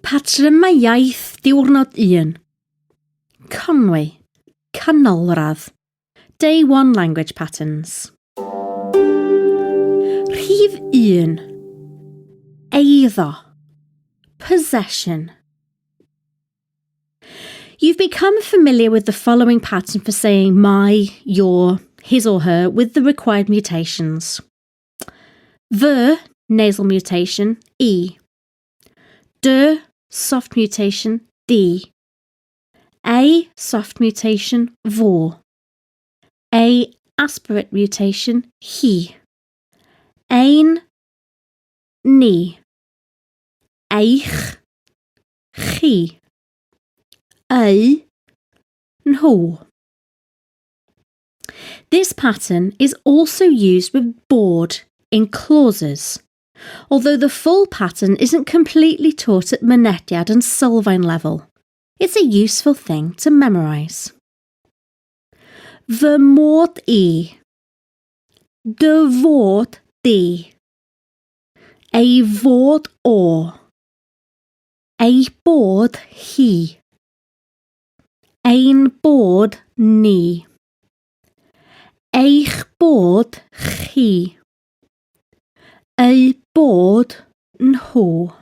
Patrymau iaith diwrnod 1. Conwy, Canolradd. Day 1 language patterns. Rhif 1. Eiddo. Possession. You've become familiar with the following pattern for saying my, your, his or her with the required mutations. The nasal mutation, E. D, soft mutation, D. A, soft mutation, vor. A, aspirate mutation, he. Ein, ni. Eich, chi. Eu, nhw. This pattern is also used with bod in clauses, although the full pattern isn't completely taught at Mynediad and Sylfaen level. It's a useful thing to memorise. Fy mod i. Dy fod di. Ei fod o. Ei bod hi. Ein bod ni. Eich bod chi. Eu bod nhw.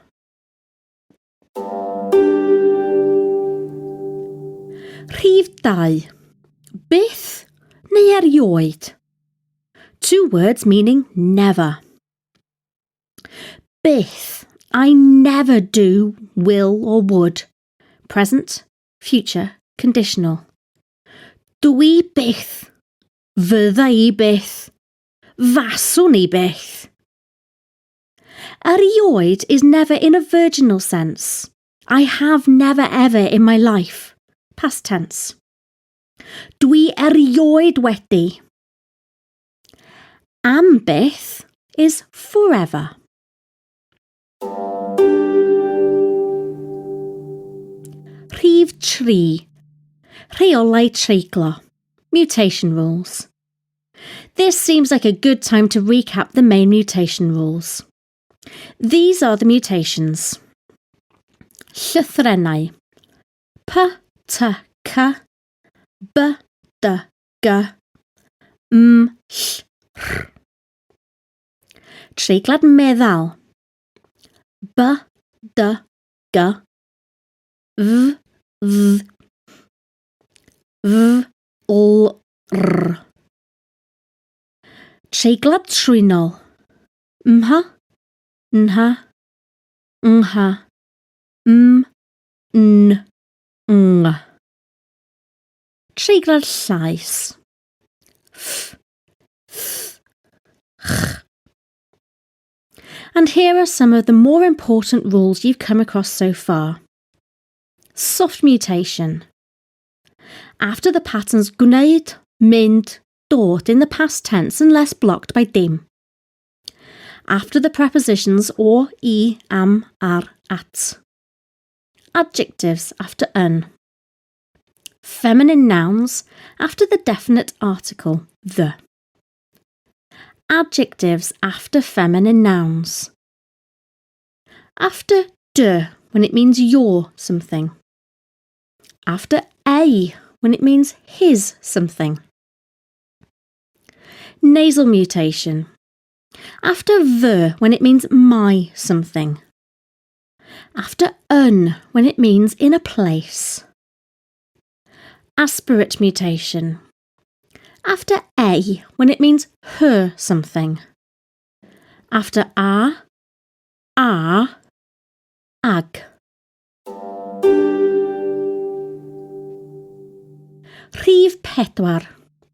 Rhif 2. Byth neu erioed. Two words meaning never. Byth. I never do, will or would. Present, future, conditional. Dwi byth. Fydda i byth. Faswn i byth. Erioed is never in a virginal sense. I have never ever in my life. Past tense. Dwi erioed wedi. Am byth is forever. Rhif 3. Rheolau treiglo. Mutation rules. This seems like a good time to recap the main mutation rules. These are the mutations. Llythrennau. P, T, C, B, D, G, M, Ll, R. Treiglad meddal. B, D, G, V, V, V, L, R. Treiglad trwynol. Mha, nha, ngha, m, n, ng. Treiglad llais. F, th, ch. And here are some of the more important rules you've come across so far. Soft mutation. After the patterns gwneud, mynd, dod in the past tense unless blocked by dim. After the prepositions o, i, am, ar, at. Adjectives after yn. Feminine nouns after the definite article, the. Adjectives after feminine nouns. After dy when it means your something. After ei when it means his something. Nasal mutation. After fy when it means my something. After yn when it means in a place. Aspirate mutation. After ei when it means her something. After a, a, ag. Rhif 4.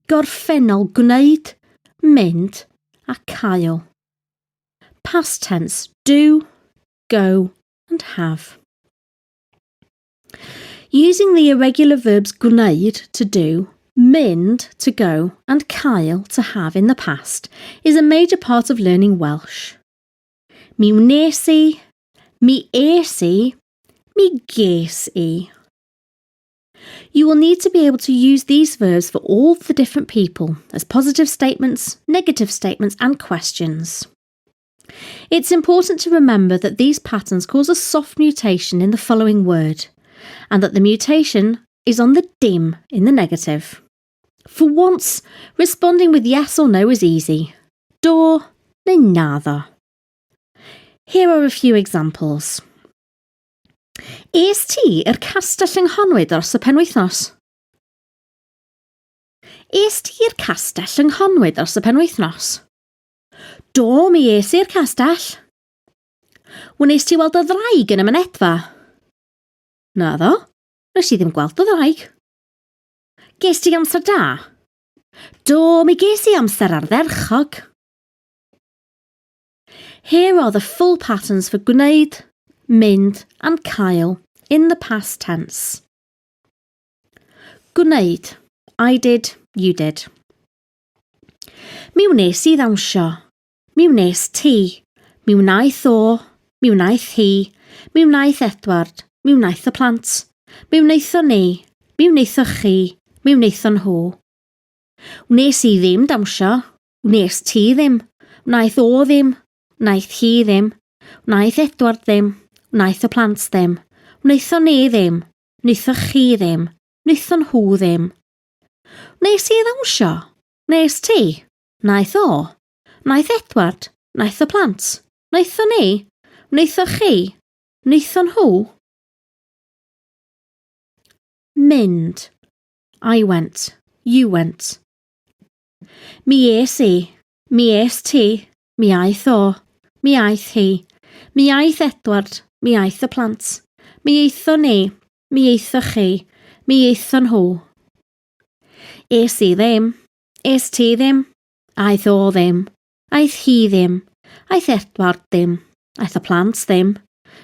Gorffennol gwneud, mynd a cael. Past tense do, go and have. Using the irregular verbs gwneud, to do, mynd, to go, and cael, to have in the past is a major part of learning Welsh. Mi wnes i, mi es i, mi ges i. You will need to be able to use these verbs for all the different people as positive statements, negative statements, and questions. It's important to remember that these patterns cause a soft mutation in the following word, and that the mutation is on the dim in the negative. For once, responding with yes or no is easy. Do neu naddo. Here are a few examples. Es ti i'r castell yng Nghonwy dros y penwythnos? Es ti i'r castell yng Nghonwy dros y penwythnos? Do, mi es i'r castell. Wnes ti weld y ddraig yn y mynedfa? Naddo, wnes i ddim gweld y ddraig. Ges ti amser da? Do, mi ges i amser ardderchog. Here are the full patterns for gwneud, mynd and cael in the past tense. Gwneud. I did, you did. Mi wnes i ddawnsio. Mi wnes ti. Mi wnaeth o. Mi wnaeth hi. Mi wnaeth Edward. Mi wnaeth y plant. Mi wnaethon ni. Mi wnaethoch chi. Mi wnaethon nhw. Wnes i ddim dawnsio. Wnes ti ddim. Wnaeth o ddim. Wnaeth hi ddim. Wnaeth Edward ddim. Wnaeth y plant ddim. Wnaethon ni ddim. Wnaethoch chi ddim. Wnaethon nhw ddim. Wnes i ddawnsio? Wnes ti? Wnaeth o? Wnaeth Edward? Wnaeth y plant? Wnaethon ni? Wnaethoch chi? Wnaethon nhw? Mynd. I went. You went. Mi es i. Mi es ti. Mi aeth o. Mi aeth hi. Mi aeth Edward. Mi aeth y plant. Mi aethon ni. Mi aethoch chi. Mi aethon nhw. Es i ddim. Es ti ddim. Aeth o ddim. Aeth hi ddim. Aeth Edward ddim. Aeth y plant ddim.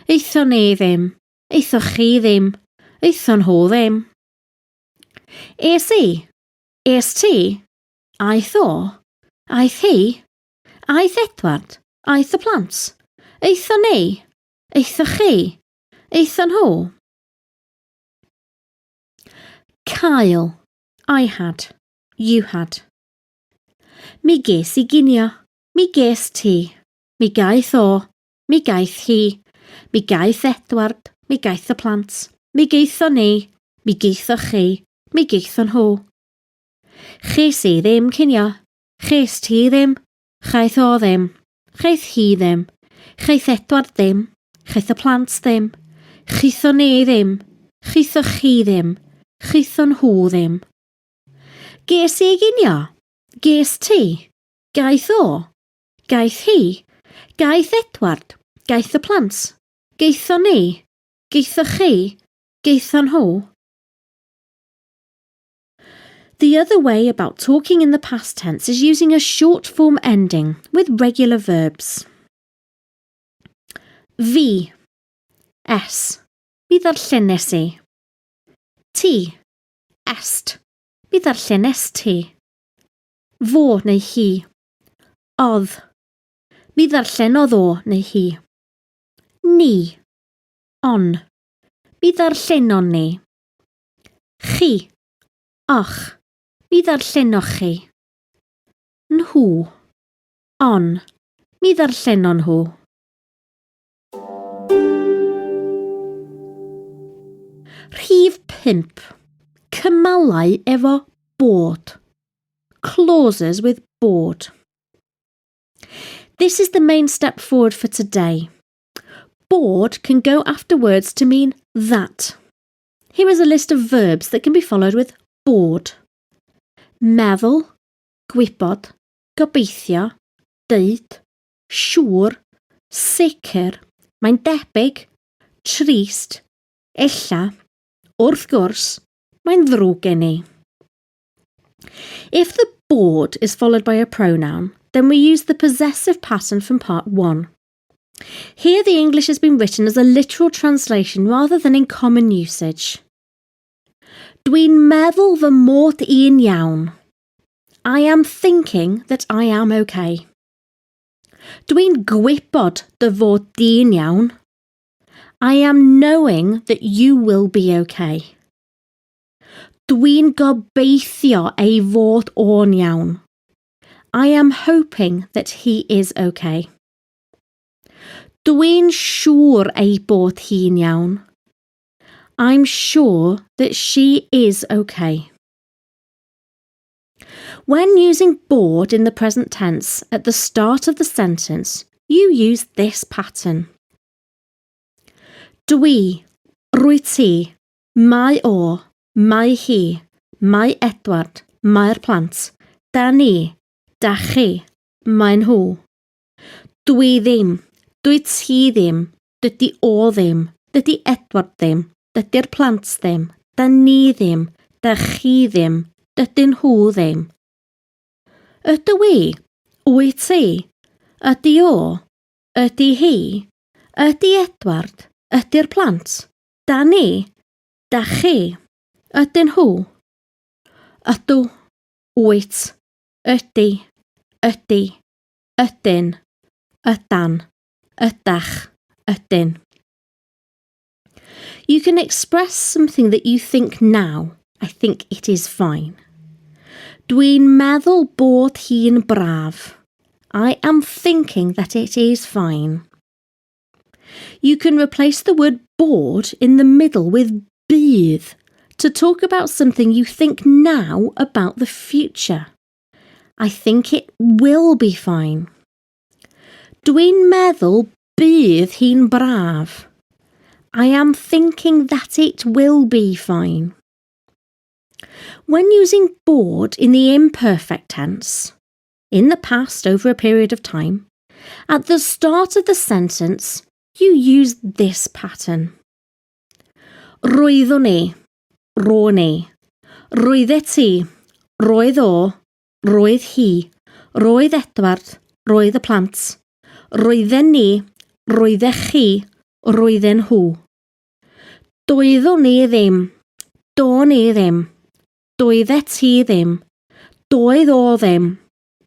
Aethon ni ddim. Aethoch chi ddim. Aethon nhw ddim. Es i. Es ti. Aeth o. Aeth hi. Aeth Edward. Aeth y plant. Aethon ni. Aethoch chi. Aethon nhw. Cael. I had. You had. Mi ges i ginio. Mi ges ti. Mi gaeth o. Mi gaeth hi. Mi gaeth Edward. Mi gaeth y plant. Mi gaethon ni. Mi gaethoch chi. Mi gaethon nhw. Ches i ddim cinio. Ches ti ddim. Chaeth o ddim. Chaeth hi ddim. Chaeth Edward ddim. Chaeth y plant ddim. Chaethon ni ddim. Chaethoch chi ddim. Chaethon nhw ddim. Ges i ginio? Ges ti? Gaeth o? Gaeth hi? Gaeth Edward? Gaeth y plant? Gaethon ni? Gaethoch chi? Gaethon nhw? The other way about talking in the past tense is using a short form ending with regular verbs. Fi. Es. Mi ddarllenes i. Ti. Est. Mi ddarllenes ti. Fo neu hi. Odd. Mi ddarllenodd o neu hi. Ni. On. Mi ddarllenon ni. Chi. Och. Mi ddarllenoch chi. Nhw. On. Mi ddarllenon nhw. Rhif 5. Cymalau efo bod. Clauses with bod. This is the main step forward for today. Bod can go after words to mean that. Here is a list of verbs that can be followed with bod. Meddwl, gwybod, gobeithio, deud, siŵr, sicr, mae'n debyg, trist, ella, wrth gwrs, mae'n ddrwg gen i. If the bod is followed by a pronoun, then we use the possessive pattern from part 1. Here the English has been written as a literal translation rather than in common usage. Dwi'n meddwl fy mod i'n iawn. I am thinking that I am okay. Dwi'n gwybod dy fod di'n iawn. I am knowing that you will be okay. Dwi'n gobeithio ei fod o'n iawn. I am hoping that he is okay. Dwi'n siŵr ei bod hi'n iawn. I'm sure that she is okay. When using bod in the present tense at the start of the sentence, you use this pattern. Dwi, rwyt ti, mae o, mae hi, mae Edward, mae'r plant, da ni, da chi, maen nhw. Dwi ddim, dwyt ti ddim, dydy o ddim, dydy Edward ddim, dydy'r plant ddim, da ni ddim, da chi ddim, dydyn nhw ddim. Ydw i, wyt ti, ydy o, ydy hi, ydy Edward, ydy'r plant, da ni, da chi, ydyn nhw. Ydw, wyt, ydy, ydy, ydyn, ydan, ydach, ydyn. You can express something that you think now. I think it is fine. Dwi'n meddwl bod hi'n braf. I am thinking that it is fine. You can replace the word bod in the middle with bydd to talk about something you think now about the future. I think it will be fine. Dwi'n meddwl bydd hi'n braf. I am thinking that it will be fine. When using bod in the imperfect tense, in the past over a period of time, at the start of the sentence, you use this pattern. Roeddwn i, ro'n i, roeddet ti, roedd o, roedd hi, roedd Edward, roedd y plant, roedden ni, roeddech chi, roedden nhw. Doeddwn i ddim, do'n i ddim, doeddet ti ddim, doedd o ddim,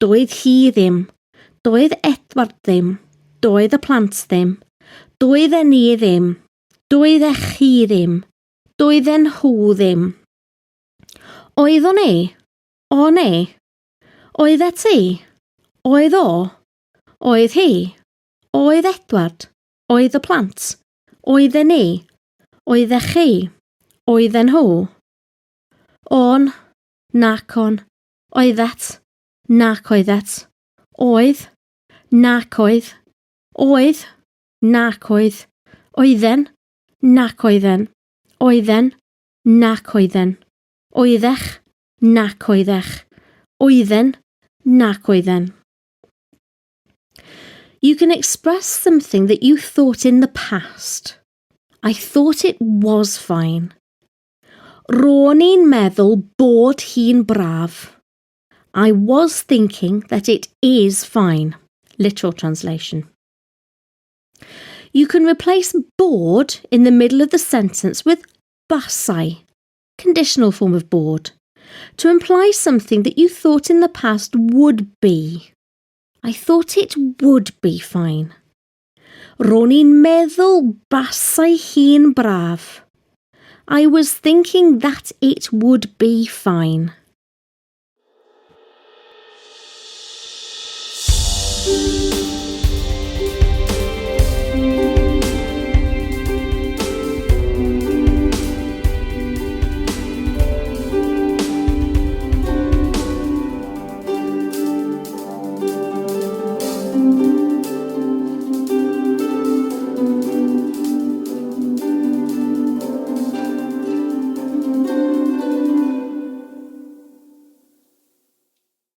doedd hi ddim, doedd Edward ddim, doedd y plant ddim, doedden ni ddim, doeddech chi ddim, doedden nhw ddim. Oeddwn i, o'n i, oeddet ti, oedd o, oedd hi, oedd Edward, oedd y plant, oedden ni, oeddech chi, oedden nhw. O'n, nac o'n, oeddet, nac oeddet, oedd, nac oedd, oedd, nac oedd, oedden, nac oedden, oedden, nac oedden, oeddech, nac oeddech, oedden, nac oedden. You can express something that you thought in the past. I thought it was fine. Ro'n i'n meddwl bod hi'n braf. I was thinking that it is fine. Literal translation. You can replace bod in the middle of the sentence with basai, conditional form of bod, to imply something that you thought in the past would be. I thought it would be fine. Ro'n i'n meddwl basai hi'n braf. I was thinking that it would be fine.